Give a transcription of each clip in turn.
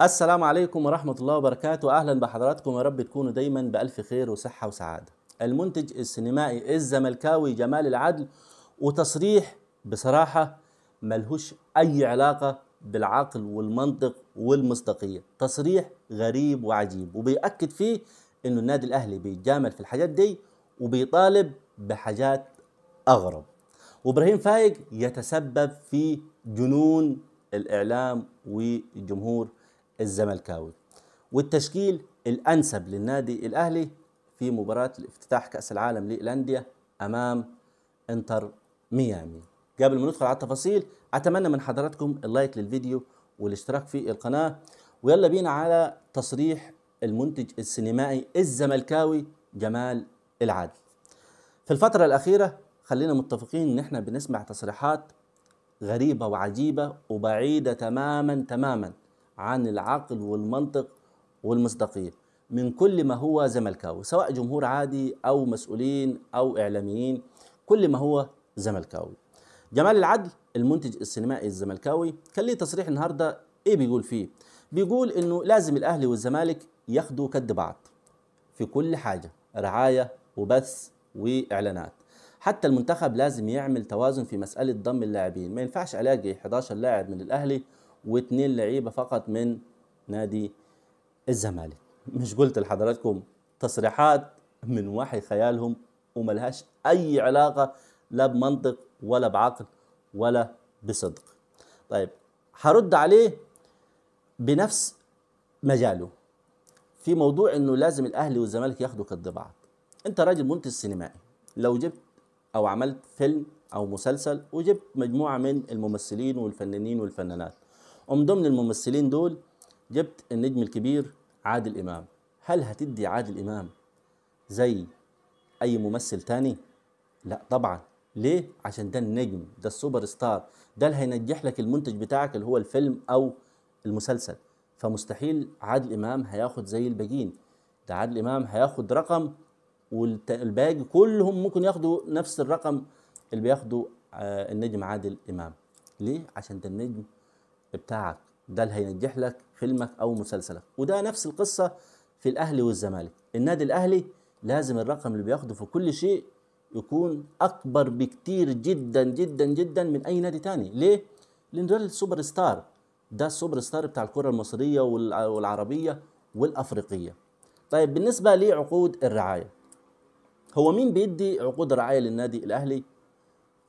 السلام عليكم ورحمة الله وبركاته. أهلا بحضراتكم، يا رب تكونوا دايما بألف خير وصحة وسعادة. المنتج السينمائي الزملكاوي جمال العدل، وتصريح بصراحة ملهوش أي علاقة بالعقل والمنطق والمصداقية، تصريح غريب وعجيب، وبيأكد فيه إنه النادي الأهلي بيتجامل في الحاجات دي وبيطالب بحاجات أغرب. وإبراهيم فايق يتسبب في جنون الإعلام والجمهور الزملكاوي. والتشكيل الأنسب للنادي الأهلي في مباراة الافتتاح كأس العالم للأندية أمام انتر ميامي. قبل ما ندخل على التفاصيل، أتمنى من حضراتكم ال like للفيديو والاشتراك في القناة، ويلا بينا على تصريح المنتج السينمائي الزملكاوي جمال العدل. في الفترة الأخيرة خلينا متفقين إن احنا بنسمع تصريحات غريبة وعجيبة وبعيدة تماما تماما عن العقل والمنطق والمصداقية من كل ما هو زملكاوي، سواء جمهور عادي أو مسؤولين أو إعلاميين، كل ما هو زملكاوي. جمال العدل المنتج السينمائي الزملكاوي كان ليه تصريح النهارده، ايه بيقول فيه؟ بيقول انه لازم الاهلي والزمالك ياخدوا كد بعض في كل حاجة، رعاية وبث واعلانات، حتى المنتخب لازم يعمل توازن في مسالة ضم اللاعبين، ما ينفعش الاقي 11 لاعب من الاهلي واثنين لعيبة فقط من نادي الزمالك. مش قلت لحضراتكم تصريحات من وحي خيالهم وملهاش اي علاقة لا بمنطق ولا بعقل ولا بصدق. طيب هرد عليه بنفس مجاله في موضوع انه لازم الاهلي والزمالك ياخدوا كد بعض. انت راجل منتج سينمائي، لو جبت او عملت فيلم او مسلسل وجبت مجموعة من الممثلين والفنانين والفنانات، ومن ضمن الممثلين دول جبت النجم الكبير عادل امام، هل هتدي عادل امام زي اي ممثل تاني؟ لا طبعا. ليه؟ عشان ده النجم، ده السوبر ستار، ده اللي هينجح لك المنتج بتاعك اللي هو الفيلم او المسلسل. فمستحيل عادل امام هياخد زي الباقيين، ده عادل امام هياخد رقم والباقي كلهم ممكن ياخدوا نفس الرقم اللي بياخده النجم عادل امام. ليه؟ عشان ده النجم بتاعك، ده اللي هينجح لك فيلمك او مسلسلك. وده نفس القصة في الاهلي والزمالك. النادي الاهلي لازم الرقم اللي بياخده في كل شيء يكون اكبر بكتير جدا جدا جدا من اي نادي تاني. ليه؟ لان ده السوبر ستار، ده السوبر ستار بتاع الكرة المصرية والعربية والافريقية. طيب بالنسبة لعقود الرعاية، هو مين بيدي عقود الرعاية للنادي الاهلي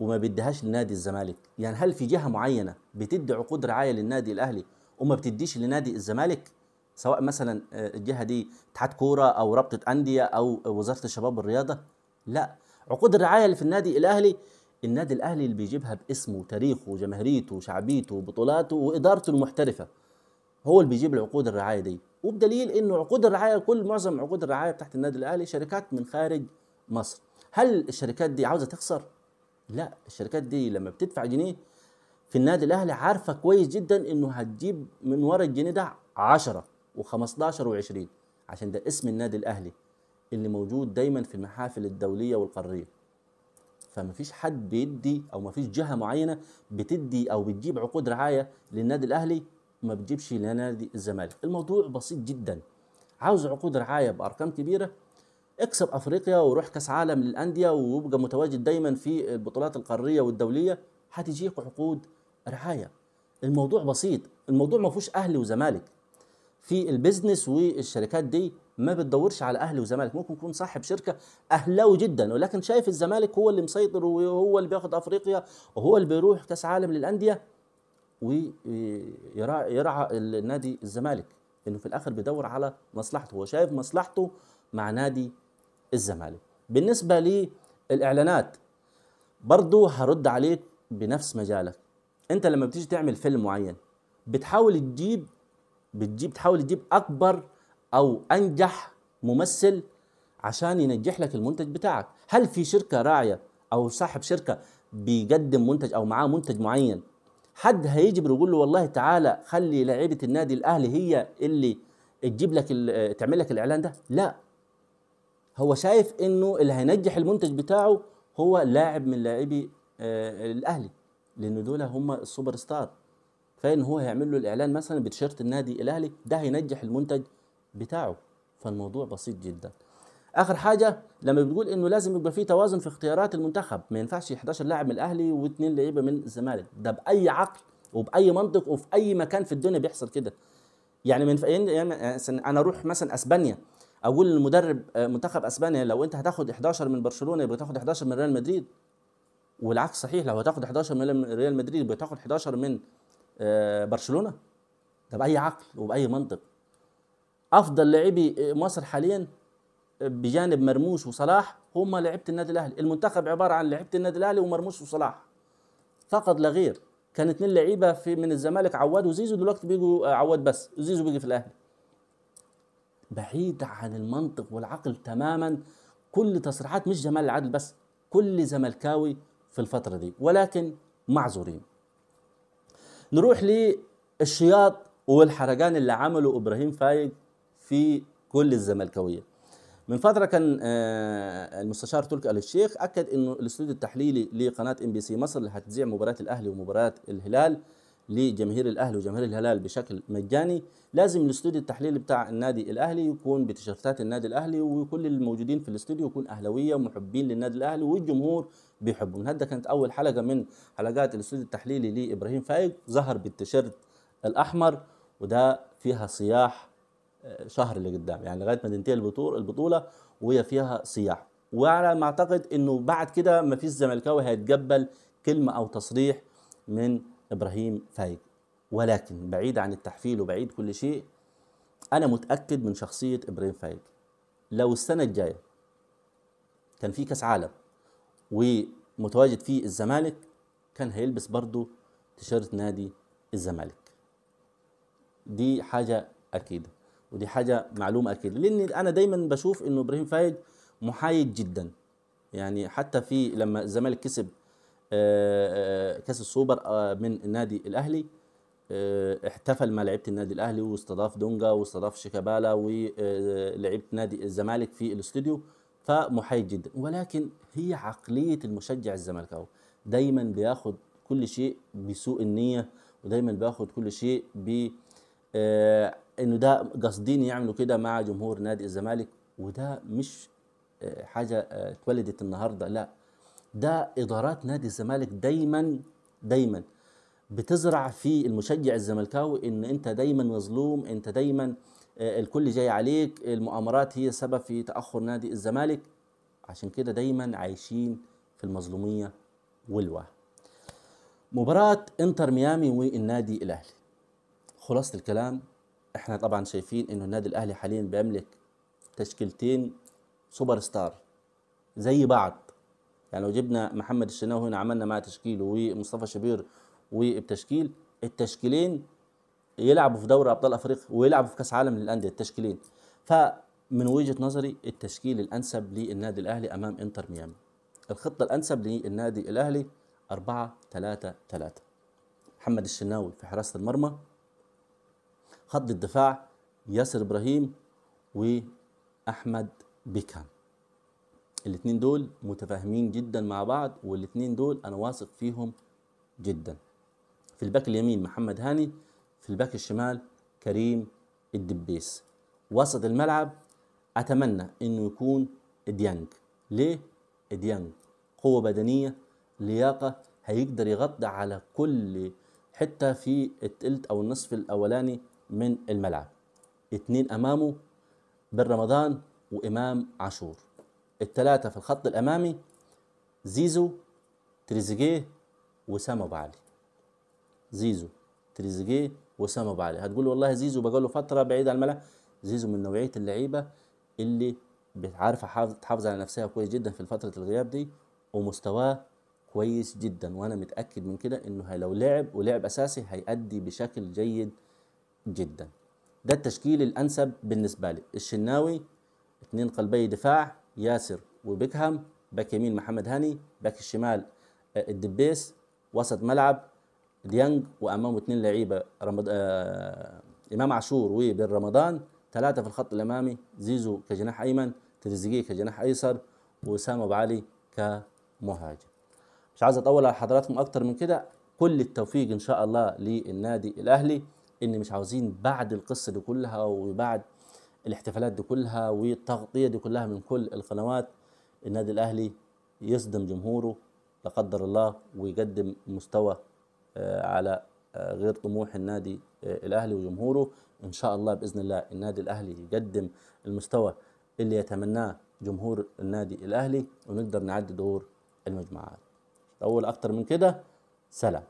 وما بيديهاش لنادي الزمالك؟ يعني هل في جهة معينة بتدي عقود رعاية للنادي الاهلي وما بتديش لنادي الزمالك؟ سواء مثلا الجهة دي اتحاد كورة او رابطة اندية او وزارة الشباب والرياضة. لا، عقود الرعاية اللي في النادي الاهلي، النادي الاهلي اللي بيجيبها باسمه وتاريخه وجماهيريته وشعبيته وبطولاته وادارته المحترفه، هو اللي بيجيب العقود الرعاية دي. وبدليل انه عقود الرعاية، كل معظم عقود الرعاية بتاعت النادي الاهلي شركات من خارج مصر. هل الشركات دي عاوزه تخسر؟ لا، الشركات دي لما بتدفع جنيه في النادي الاهلي عارفه كويس جدا انه هتجيب من ورا الجنيه ده 10 و15 و20، عشان ده اسم النادي الاهلي اللي موجود دايما في المحافل الدولية والقاريه. فمفيش حد بيدي او مفيش جهة معينة بتدي او بتجيب عقود رعاية للنادي الاهلي وما بتجيبش لنادي الزمالك. الموضوع بسيط جدا. عاوز عقود رعاية بارقام كبيرة، اكسب افريقيا وروح كاس عالم للاندية وابقى متواجد دايما في البطولات القارية والدولية، هتجيك عقود رعاية. الموضوع بسيط، الموضوع ما فيهوش اهلي وزمالك. في ال business والشركات دي ما بتدورش على اهلي وزمالك، ممكن يكون صاحب شركة اهلاوي جدا ولكن شايف الزمالك هو اللي مسيطر وهو اللي بياخد افريقيا وهو اللي بيروح كاس عالم للاندية، ويرعى النادي الزمالك، انه في الاخر بيدور على مصلحته، هو شايف مصلحته مع نادي الزمالك. بالنسبة للاعلانات برضو هرد عليك بنفس مجالك. انت لما بتيجي تعمل فيلم معين بتحاول تجيب تحاول تجيب اكبر او انجح ممثل عشان ينجح لك المنتج بتاعك. هل في شركة راعيه او صاحب شركة بيقدم منتج او معاه منتج معين، حد هيجي بيقول له والله تعالى خلي لعيبة النادي الاهلي هي اللي تجيب لك تعمل لك الاعلان ده؟ لا، هو شايف انه اللي هينجح المنتج بتاعه هو لاعب من لاعبي الاهلي، لان دول هم السوبر ستار. كفاية ان هو هيعمل له الاعلان مثلا بتيشيرت النادي الاهلي، ده هينجح المنتج بتاعه. فالموضوع بسيط جدا. اخر حاجة لما بتقول انه لازم يبقى في توازن في اختيارات المنتخب، ما ينفعش 11 لاعب من الاهلي واثنين لعيبة من الزمالك، ده باي عقل وباي منطق وفي اي مكان في الدنيا بيحصل كده. يعني من يعني انا اروح مثلا اسبانيا اقول للمدرب منتخب اسبانيا لو انت هتاخد 11 من برشلونة يبقى تاخد 11 من ريال مدريد، والعكس صحيح، لو هتاخد 11 من ريال مدريد يبقى تاخد 11 من برشلونة. ده باي عقل وباي منطق؟ افضل لاعبي مصر حاليا بجانب مرموش وصلاح هم لعيبة النادي الاهلي، المنتخب عبارة عن لعيبة النادي الاهلي ومرموش وصلاح فقط لا غير. كان 2 لعيبة في من الزمالك عواد وزيزو، دلوقتي بيجوا عواد بس، زيزو بيجي في الاهلي. بعيد عن المنطق والعقل تماما كل تصريحات، مش جمال العدل بس، كل زملكاوي في الفترة دي، ولكن معذورين. نروح للشياط والحرجان اللي عمله ابراهيم فايق في كل الزملكاويه. من فترة كان المستشار تركي آل الشيخ اكد انه الاستوديو التحليلي لقناه MBC مصر اللي هتذيع مباراة الاهلي ومباراة الهلال لجماهير الاهلي وجماهير الهلال بشكل مجاني، لازم الاستوديو التحليلي بتاع النادي الاهلي يكون بتيشيرتات النادي الاهلي، وكل الموجودين في الاستوديو يكون اهلاويه ومحبين للنادي الاهلي والجمهور بيحبهم. هذا كانت اول حلقة من حلقات الاستوديو التحليلي لابراهيم فايق، ظهر بالتيشيرت الاحمر، وده فيها صياح شهر اللي قدام، يعني لغاية ما تنتهي البطولة وهي فيها صياح. وعلى ما اعتقد انه بعد كده ما فيش زملكاوي هيتقبل كلمة او تصريح من ابراهيم فايق. ولكن بعيد عن التحفيل وبعيد كل شيء، انا متاكد من شخصية ابراهيم فايق. لو السنة الجاية كان في كاس عالم ومتواجد فيه الزمالك كان هيلبس برضه تيشيرت نادي الزمالك، دي حاجة اكيدة ودي حاجة معلومة اكيدة، لان انا دايما بشوف انه ابراهيم فايق محايد جدا. يعني حتى في لما الزمالك كسب كاس السوبر من النادي الاهلي، احتفل مع لعيبة النادي الاهلي واستضاف دونجا واستضاف شيكابالا ولعيبة نادي الزمالك في الاستوديو، فمحايد جدا. ولكن هي عقلية المشجع الزملكاوي، دايما بياخد كل شيء بسوء النية، ودايما بياخد كل شيء ب انه ده قاصدين يعملوا كده مع جمهور نادي الزمالك، وده مش حاجة اتولدت النهارده، لا، ده ادارات نادي الزمالك دايما دايما بتزرع في المشجع الزملكاوي ان انت دايما مظلوم، انت دايما الكل جاي عليك، المؤامرات هي سبب في تاخر نادي الزمالك. عشان كده دايما عايشين في المظلوميه والوهم. مباراة انتر ميامي والنادي الاهلي، خلاصه الكلام احنا طبعا شايفين انه النادي الاهلي حاليا بيملك تشكيلتين سوبر ستار زي بعض. يعني لو جبنا محمد الشناوي هنا عملنا معاه تشكيل، ومصطفى شبير وبتشكيل، التشكيلين يلعبوا في دوري ابطال افريقيا ويلعبوا في كاس عالم للاندية التشكيلين. فمن وجهه نظري التشكيل الانسب للنادي الاهلي امام انتر ميامي، الخطة الانسب للنادي الاهلي 4-3-3، محمد الشناوي في حراسة المرمى، خط الدفاع ياسر ابراهيم واحمد بيكهام. الاثنين دول متفاهمين جدا مع بعض، والاثنين دول انا واثق فيهم جدا. في الباك اليمين محمد هاني، في الباك الشمال كريم الدبيس. وسط الملعب اتمنى انه يكون ديانج. ليه ديانج؟ قوة بدنية، لياقة، هيقدر يغطي على كل حتة في الثلث او النصف الاولاني من الملعب. اثنين امامه بن رمضان وامام عاشور. الثلاثة في الخط الامامي زيزو، تريزيجيه، وسام ابو علي. زيزو، تريزيجيه، وسام ابو علي. هتقول والله زيزو بقاله فترة بعيد عن الملعب. زيزو من نوعية اللعيبة اللي عارفه تحافظ على نفسها كويس جدا في فترة الغياب دي، ومستواه كويس جدا، وانا متاكد من كده انه لو لعب ولعب اساسي هيأدي بشكل جيد جدا. ده التشكيل الانسب بالنسبة لي. الشناوي، اثنين قلبي دفاع ياسر وبيكهام، باك يمين محمد هاني، باك الشمال الدبيس، وسط ملعب ديانج، وامامه اثنين لعيبة امام عاشور وبن رمضان، ثلاثة في الخط الامامي زيزو كجناح ايمن، تريزيجيه كجناح ايسر، وسام ابو علي كمهاجم. مش عايز اطول على حضراتكم اكتر من كده. كل التوفيق ان شاء الله للنادي الاهلي، ان مش عاوزين بعد القصة دي كلها وبعد الاحتفالات دي كلها والتغطيه دي كلها من كل القنوات، النادي الاهلي يصدم جمهوره لا قدر الله ويقدم مستوى على غير طموح النادي الاهلي وجمهوره. ان شاء الله باذن الله النادي الاهلي يقدم المستوى اللي يتمناه جمهور النادي الاهلي، ونقدر نعدي دور المجموعات. اول اكتر من كده، سلام.